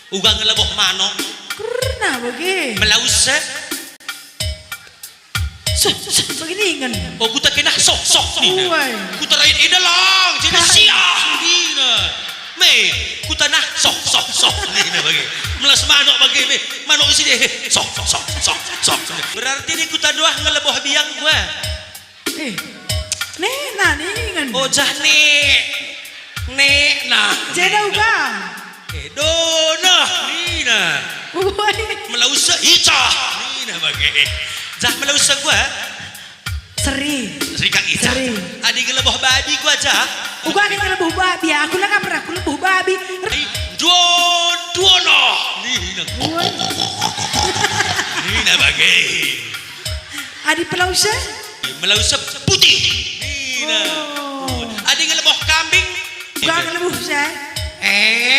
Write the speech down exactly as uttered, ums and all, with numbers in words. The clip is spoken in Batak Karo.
Uga ngeleboh manuk. Kerna bage. Melause. Soh, soh, bage ningen. Oh, kuta kena soh, soh nina. Uai. Kuta rait enda lang, jadi siah nina. Me, kuta nah soh, soh, soh nina bage. Melas manuk bage me, manuk isi deh. Soh, soh, soh, soh, soh. Berarti ni kuta doah ngeleboh biang gua. Eh, nena ningen. Oh, jah nek. Nek nah. Jeda uga. Eh, dona nina. Uai. Melause icah nina bage. Jah melause gua. Seri. Seri kang icah. Seri. Adi ngeleboh babi gua jah. Uga adi ngeleboh babi, aku langa pernah kuleboh babi. Adi duo, duono nina. Uai. Nina bage. Adi pelause? Melause putih. Nina. Oh. Adi ngeleboh kambing. Uga ngeleboh saya. Eh.